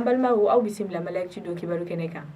An balimaw, aw bisimila Mali Actu don kibaru kɛnɛ kan.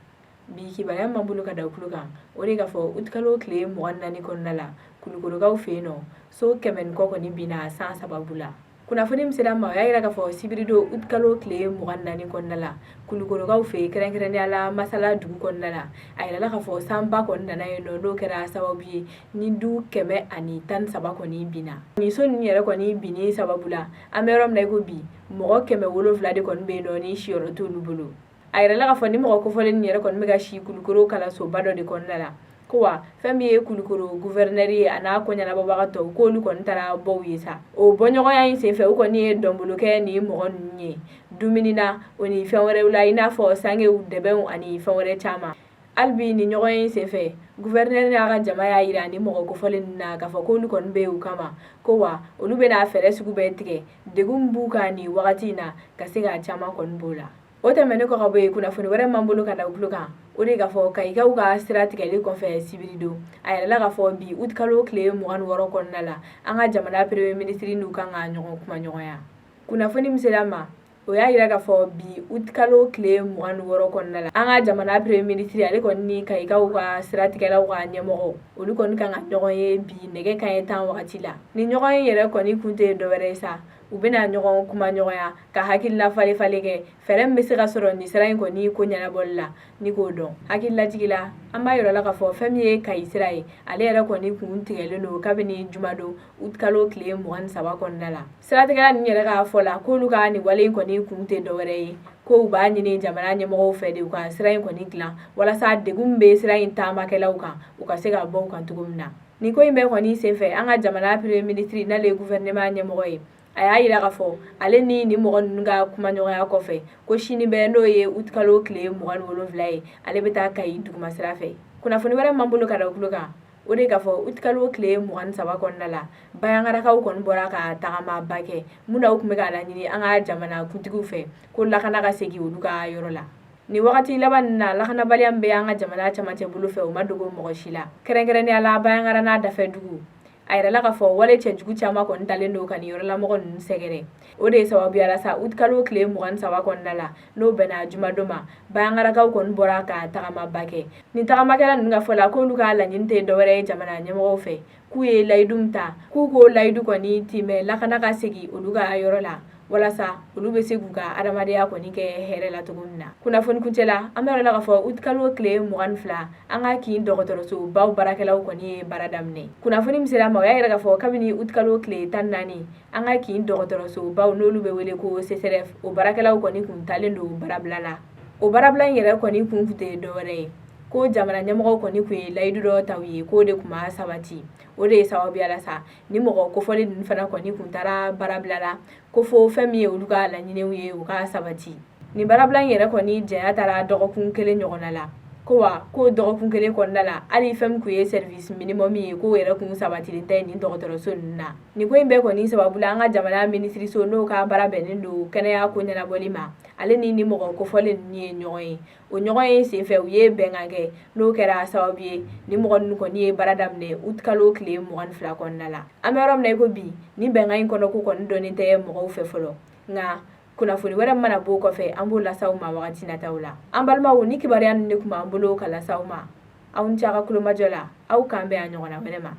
Bi kibaruya m'an bolo ka da tulo kan, o de k'a fɔ utikalo tile 24 kɔnɔna la, Kulukorokaw fɛ yen nɔ, so 100 ni kɔ kɔni binna san sababu la. Kunnafoni min sera ma, o y'a yira k'a fɔ sibiridon utikalo tile 24 kɔnɔna la, Kulukorokaw fɛ yen, kɛrɛnkɛrɛnnenya la Masala dugu kɔnɔna la, a yirala k'a fɔ sanba kɔni nana yen nɔ, n'o kɛra sababu ye ni du 113 kɔni binna. Nin so ninnu yɛrɛ kɔni binni sababu la, an bɛ yɔrɔ min na i ko bi, mɔgɔ 700 de kɔni bɛ yen nɔ ni siyɔrɔ t'olu bolo. A yirala k'a fɔ ni mɔgɔ kofɔlen ninnu yɛrɛ kɔni bɛ ka si Kulukoro kalansoba dɔ de kɔnɔna la, ko wa fɛn min ye Kulukoro guvɛrinɛri ye, a n'a ko ɲɛnabɔbaga tɔw, k'olu kɔni taara bɔ u ye sa. O bɔɲɔgɔnya in senfɛ, u kɔni ye dɔnbolo kɛ nin mɔgɔ ninnu ye dumuni na, o ni fɛn wɛrɛw la, i n'a fɔ sangew, dɛbɛnw ani fɛn wɛrɛ caman. Hali bi nin ɲɔgɔn ye senfɛ, guvɛrinɛri n'a ka jama y'a yira ni mɔgɔ kofɔlen ninnu na k'a fɔ k'olu kɔni bɛ u kama, ko wa olu bɛna fɛɛrɛ sugu bɛɛ tigɛ degun b'u kan nin wagati in na, ka se ka caman kɔni b'o la. O tɛmɛnen kɔ ka bɔ yen, kunnafoni wɛrɛ m'an bolo ka da tulo kan, o de k'a fɔ Kayikaw ka sira tigɛli kɔfɛ sibiridon, a yirala k'a fɔ bi utikalo tile 26 kɔnɔna la, an ka jamana premier ministre n'u kan ka ɲɔgɔn kumaɲɔgɔnya. Kunnafoni min sera ma, o y'a yira k'a fɔ bi utikalo tile 26 kɔnɔna la, an ka jamana premier ministre, ale kɔni ni Kayikaw ka siratigɛlaw ka ɲɛmɔgɔ, olu kɔni kan ka ɲɔgɔn ye bi nɛgɛ kanɲɛ 10 wagati la. Ni ɲɔgɔn ye yɛrɛ kɔni kun tɛ dɔwɛrɛ ye sa, u bɛna ɲɔgɔn kumaɲɔgɔnya ka hakilina falen falen kɛ, fɛɛrɛ min bɛ se ka sɔrɔ nin sira in kɔni ko ɲɛnabɔli la ni k'o dɔn. Hakililajigi la, an b'a yira la k'a fɔ fɛn min ye Kayi sira ye, ale yɛrɛ kɔni kun tigɛlen don kabini jumadon utikalo tile 23 kɔnɔna la. Siratigɛla ninnu yɛrɛ k'a fɔ la k'olu ka nin wale in kɔni kun tɛ dɔwɛrɛ ye, ko u b'a ɲini jamana ɲɛmɔgɔw fɛ de, u ka sira in kɔni dilan walasa degun bɛ sira in taamakɛlaw kan, u ka se ka bɔ u kan cogo min na. Nin ko in bɛɛ kɔni senfɛ, an ka jamana premier ministre, n'ale ye gouvernement ɲɛmɔgɔ ye, a y'a yira k'a fɔ ale ni nin mɔgɔ ninnu ka kumaɲɔgɔnya kɔfɛ, ko sini bɛɛ, n'o ye utikalo tile 27 ye, ale bɛ taa Kayi duguma sira fɛ. Kunnafoni wɛrɛ m'an bolo ka da tulo kan, o de k'a fɔ utikalo tile 23 kɔnɔna la, Bayangarakaw kɔni bɔra ka tagamaba kɛ mun na, u tun bɛ k'a laɲini an ka jamana kuntigiw fɛ ko lakana ka segin olu ka yɔrɔ la. Nin wagati laban nin na, lakanabaliya min bɛ an ka jamana camancɛ bolo fɛ, o ma dogo mɔgɔ si la, kɛrɛnkɛrɛnnenya la Bayangara n'a dafɛ dugu. A yirala k'a fɔ wale cɛjugu caman kɔni talen don ka nin yɔrɔlamɔgɔ ninnu sɛgɛrɛ. O de ye sababuya la sa, utikalo tile 23 kɔnɔna la, n'o bɛnna jumadon ma, Bayangarakaw kɔni bɔra ka tagamaba kɛ. Nin tagamakɛla ninnu ka fɔ la, k'olu ka laɲini tɛ dɔwɛrɛ ye jamana ɲɛmɔgɔw fɛ, k'u ye layidu min ta, k'u k'o layidu kɔni timɛ, lakana ka segin olu ka yɔrɔ la, walasa olu bɛ se k'u ka adamadenya kɔni kɛ hɛrɛ la cogo min na. Kunnafoni kuncɛ la, an bɛ yɔrɔ la k'a fɔ utikalo tile 22, an ka Kin dɔgɔtɔrɔsobaw baarakɛlaw kɔni ye baara daminɛ. Kunnafoni min sera ma, o y'a yira k'a fɔ kabini utikalo tile 14, an ka Kin dɔgɔtɔrɔsobaw, n'olu bɛ wele ko CSRéf, o baarakɛlaw kɔni kun talen don baarabila la. O baarabila in yɛrɛ kɔni kun tɛ dɔwɛrɛ ye, ko jamana ɲɛmɔgɔw kɔni kun ye layidu dɔ ta u ye, k'o de kun ma sabati. O de ye sababuya la sa, ni mɔgɔ kofɔlen ninnu fana kɔni kun taara baarabila la, ko fo fɛn min ye olu ka laɲiniw ye, u ka sabati. Nin baarabila in yɛrɛ kɔni janya taara dɔgɔkun kelen ɲɔgɔnna la, ko wa ko dɔgɔkun kelen kɔnɔna la, hali fɛn min kun ye service minimum ye, k'o yɛrɛ kun sabatilen tɛ nin dɔgɔtɔrɔso ninnu na. Nin ko in bɛɛ kɔni sababu la, an ka jamana minisiriso, n'o ka baara bɛnnen don kɛnɛya ko ɲɛnabɔli ma, ale ni nin mɔgɔ kofɔlen ninnu ye ɲɔgɔn ye. O ɲɔgɔn ye senfɛ, u ye bɛnkan kɛ, n'o kɛra sababu ye ni mɔgɔ ninnu kɔni ye baara daminɛ utikalo tile 22 kɔnɔna la. An bɛ yɔrɔ min na i ko bi, ni bɛnkan in kɔnɔ ko kɔni dɔnnen tɛ mɔgɔw fɛ fɔlɔ, nka kunnafoni wɛrɛ mana b'o kɔfɛ, an b'o lase aw ma wagati nataw la. An balimaw, ni kibaruya ninnu de tun b'an bolo ka lase aw ma. Aw ni ce a ka kulomajɔ la. Aw k'an bɛn a ɲɔgɔnna wɛrɛ ma.